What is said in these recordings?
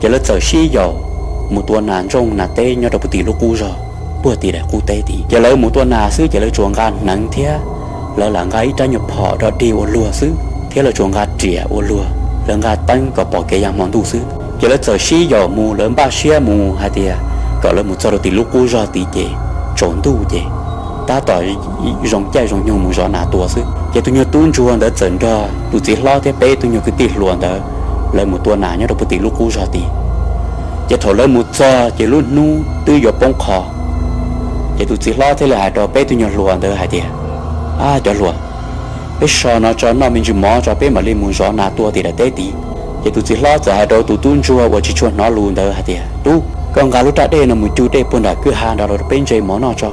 Ces lawv txawm sib yaum mus tua nas ntsooj nas teb nyob rau puag tim lub qub zog, puag tim daim qub teb tid. Ces lawv mus tua nas xwb ces lawv tsuas nqa hneev thiab lawv lam nqa ib rab nyuag phom rog dig ua luag xwb thiab lawv tsuas nqa riam ua luag, lawv nqa teeb kom pom kev ya hmo ntuj xwb. Ces lawv txawm sib yaum mus, lawv npaj siab mus hais tias kom lawv mus txog rau tim lub qub zog tid ces tsaus ntuj ces tab tom zoo caij zoo nyoog mus zov nas tua xwb. Ces tus nyuag tub ntsuag ntawd txawm nrog tus txiv hlob thiab peb tug nyuag kwv tij hluas ntawd, lawv mus tua nas nyob rau puag tim lub qub zog tid. Ces thaum lawv mus txog ces lub hnub twb yuav poob qho. Ces tus txiv hlob thiaj li hais rau peb tug nyuag hluas ntawd hais tias, Ab cov hluas, peb so no tso, noj me ntsis mov tso peb mam li mus zov nas tua tim daim teb tid. Ces tus txiv hlob txawm hais rau tus tub ntsuag uas tsis tshua hnov lus ntawd hais tias, Tub, koj nqa lub raj dej no mus cug dej puag nram kwj ha nrad los rau peb ntse mov noj tso,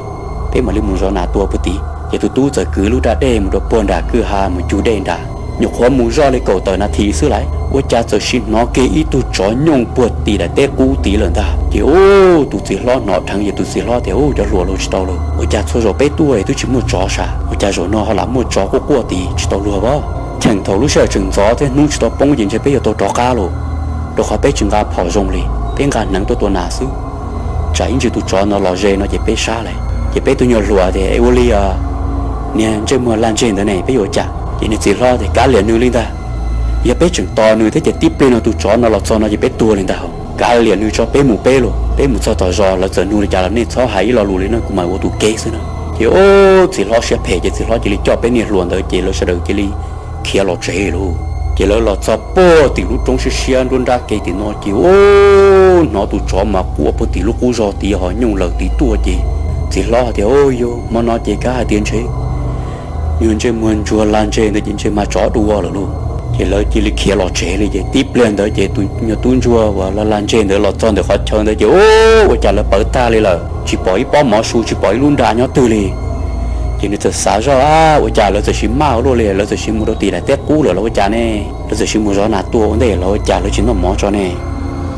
peb mam li mus zov nas tua puag tid. Ces tus tub txawm kwv lub raj dej mus rau puag nram kwj ha mus cug dej nrad. Nyuam qhuav mus zoj li kaum tawm nas this xwb lawm, ua cas txawm sim hnov kiag ib tug tsov nyooj puag tim daim teb qub tid lawm ntag. Ces ub, tus txiv hlob hnov dheev ces tus txiv hlob tias, Ub, cov hluas, luag tsis tau lauj, ua cas txhua zaus peb tuaj twb tsis muaj tsov sav, ua cas zaum no ho lam muaj tsov quaj quaj tid, tsis tau luag as. Cheem thaum lub sij hawm tseem ntxov thiab hnub tsis tau poob ces ntshe peb yuav tau rov qab lauj, rau qhov peb tsis nqa phom zoo li, peb nqa hneev tuaj tua nas xwb. Tsam ib ntsis tus tsov no los ze no ces peb sab lawm. Ces peb tug nyuag hluas tias, Es ua li os, niag ntsej muag lag ntseg ntawd ne, peb yuav ua cas? Ces niag txiv hlob tias, Kav liam nws li ntag. Yog peb tseem tos nws thiab ces tib pliag no tus tsov no los txog no ces peb tuag li ntag. Kav liam nws tso, peb mus peb lauj, peb mus txog tom zos lawv txawm nug li cas los nej txhob hais ib lo lus li no, kuv mam ua tus kev xwb no. Ces ub, txiv hlob siab phem ces txiv hlob cia li coj peb niag hluas ntawd ces lawv sawv daws cia li khiav los tsev lauj. Ces lawv los txog puag tim lub roob siab siab nruab nrab ke tim no ces ub, hnov tus tsov mas quaj puag tim lub qub zog tid ho nyooj lawm tid tuaj ces txiv hlob tias, Ub, yog hmo no ces kav hais tias ntshe nyuag ntsej muag ntsuag lag ntseg ntawd ces ntshe mas tsov dua lawm lauj. Ces lawv cia li khiav los tsev li. Ces tib pliag ntawd ces tus nyuag tub ntsuag uas lag lag ntseg ntawd los txog ntawm qhov chaw ntawd ces ub, ua cas lawv pawv tag li lawm, tsis pom ib pob mov su, tsis pom ib lub nra nyob twg li. Ces nws txawm xav zoj, Ab, ua cas lawv txawm sim maj ua luaj li, lawv txawm sim mus rau tim daim teb qub lawm los ua cas ne? Lawv txawm sim mus zov nas tua ua ntej los ua cas lawv tsis noj mov tso ne?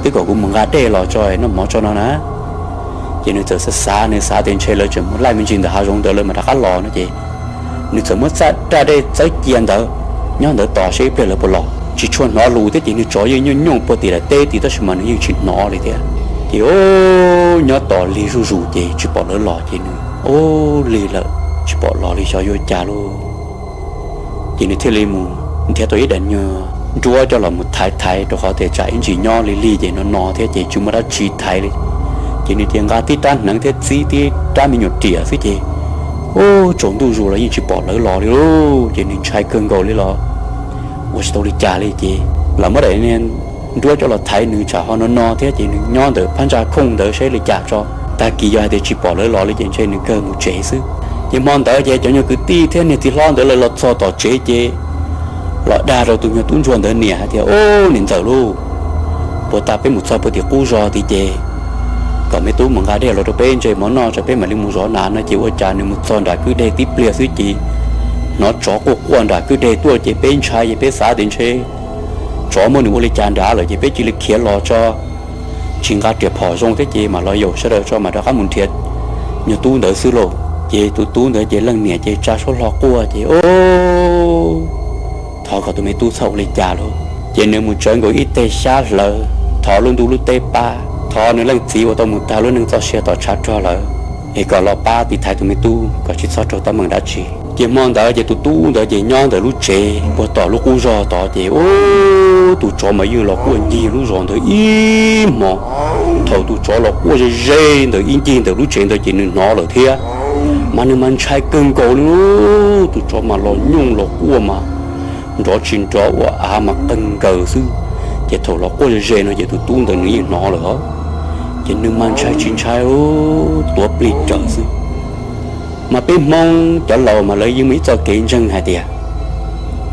Twb kom kuv mus nqa dej los tso noj mov tso no na. Ces nws txawm xav xav, nws xav tias ntshe lawv tseem mus laij me ntsis ntawm hav zoov ntawd lawv mam rov qab los no ces nws txawm muab raj dej txawb cia ntawd, nyob ntawd tos seb ib pliag lawv puas los. Tsis tshua hnov lus thiab ces niag tsov yeej nyooj nyooj puag tim daim teb tid tab sis mas nws yeej tsis hnov li thiab. Ces ub, nyob tos lig zuj zus ces tsis pom lawv los ces nws, Ub, lig lawm, tsis pom los li xyov yuav cas lauj. Ces nws thiaj li mus nrhiav tau ib daim nyuag nruab coj los mus thaiv thaiv rau qhov tias tsam ib ntsis nyob li lig ces no no thiab ces tsis muaj dab tsi thaiv li. Ces nws thiaj nqa tib rab hneev thiab txib tib rab me nyuam riam xwb ces ub, tsaus ntuj zus los yeej tsis pom lawv los li lauj. Ces nws ntshai kawg nkaus li los ua tsis tau li cas li ces lam muab daim nruab coj los thaiv nws tsam ho no no thiab ces nws nyob ntawm phab ntsa khooj ntawd saib li cas tso. Tag kis yog hais tias tsis pom lawv los li ces ntshe nws kawg mus tsev xwb. Ces hmo ntawd ces cov nyuag kwv tij thiab niag txiv hlob ntawd lawv los txog tom tsev ces los dag rau tus nyuag tub ntsuag ntawd niam hais tias, Ub, niam ntxawm lauj, puag ta peb mus txog puag tim qub zog tid ces kom me tub mus nqa dej los rau peb ntse mov noj tso peb mam li mus zov nas no ces ua cas nws mus txog nram kwj deg tib pliag xwb ces hnov tsov quaj quaj nram kwj deg tuaj ces peb ntshai ces peb xav tias ntshe tsov muab nws ua li cas nrad lawm ces peb cia li khiav los tso, tsis nqa riam phom zoo thiab ces mam los yaum sawv daws tso mam rov qab mus nrhiav nyuag tub ntawd xwb lauj. Ces tus tub ntawd ces leej niam ces tsa suab hlo quaj ces ub, thov kom tus me tub txhob ua li cas lauj. Ces nws mus tsawv nkaus ib teg xyab hlawv, thov lub ntuj lub teb pab, thov nws leej txiv uas tau mus tag lub neej txoj sia tom tshav rog lawm es kom los pab tiv thaiv tus me tub kom tsis txhob raug teeb meem dab tsi. Ces hmo ntawd ces tus tub ntawd ces nyob ntawm lub tsev puag tom lub qub zog tod ces ub, tus tsov mas yeej los quaj ncig lub zos ntawd ib hmos. Thaum tus tsov los quaj ze ze ntawd ib ncig ntawm lub tsev ntawd ces nws hnov lawm thiab, mas nws mas ntshai kawg nkaus li. Tus tsov mas los nyooj los quaj mas nrov tsis nrov ua av mas qeeg nkaws xwb. Ces thaum los quaj ze ze no ces tus tub ntawd nws yeej hnov lawm os. Ces nws mas ntshai tsis ntshai, tuav plig cawm xwb. Mas peb Hmoob cov laus mas lawv yeej muaj ib txoj kev ntseeg hais tias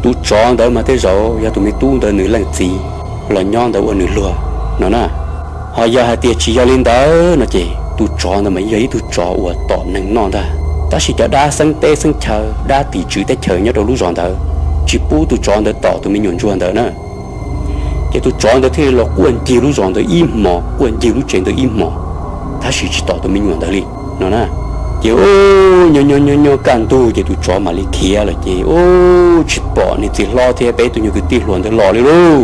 tus tsov ntawd mas tej zaum yog tus me tub ntawd nws leej txiv los nyob ntawd ua nws luag no na. Ho yog hais tias tsis yog li ntawd no ces tus tsov ntawd mas yog ib tug tsov uas tom neeg noj ntag. Tab sis cov dab xeeb teb xeeb chaw, dab tim tswv teb chaws nyob rau lub zos ntawd tsis pub tus tsov ntawd tom tus me nyuam ntsuag ntawd na. Ces tus tsov ntawd thiaj li los quaj ncig lub zos ntawd ib hmos, quaj ncig lub tsev ntawd ib hmos, tab sis tsis tom tus me nyuam ntawd li no na. Ces ub, nyob nyob nyob nyob kaj ntug ces tus tsov mam li khiav lawm ces ub, tsis pom niag txiv hlob thiab peb tus nyuag kwv tij hluas ntawd los li lauj.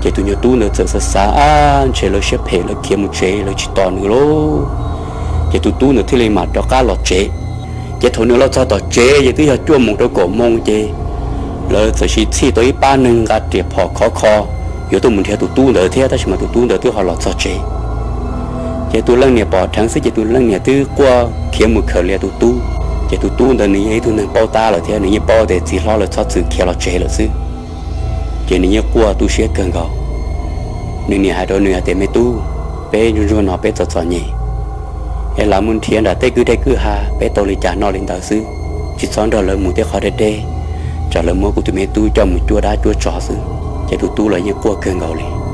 Ces tus nyuag tub ntawd txawm xav xav, ab, ntshe lawv siab phem lawv khiav mus tsev lawv tsis tos nws lauj. Ces tus tub ntawd thiaj li mam rov qab los tsev. Ces thaum nws los txog tom tsev ces twb yog cuaj moos rau kaum moos ces lawv txawm sis txhij tau ib pab neeg nqa riam phom khov kho yuav tuaj mus nrhiav tus tub ntawd thiab, tab sis mas tus tub ntawd twb ho los txog tsev. Ces tus leej niam pom dheev xwb ces tus leej niam twb quaj khiav mus khaws li tus tub. Ces tus tub ntawd nws yog ib tug neeg paub tab lawm thiab nws yeej paub tias txiv hlob lawv txhob txwm khiav los tsev lawm xwb. Ces nws yeej quaj tu siab kawg nkaus. Nws niam hais rau nws hais tias, Me tub, peb ntsuag ntsuag no peb txom txom nyem es lam mus nrhiav nram tej kwj dej kwj ha peb tau li cas noj li ntawd xwb, tsis txhob nrog lawv mus tej qhov deb deb, tsam lawv muab kuv tus me tub coj mus cuab dab cuab tsov xwb. Ces tus tub los yeej quaj kawg nkaus li.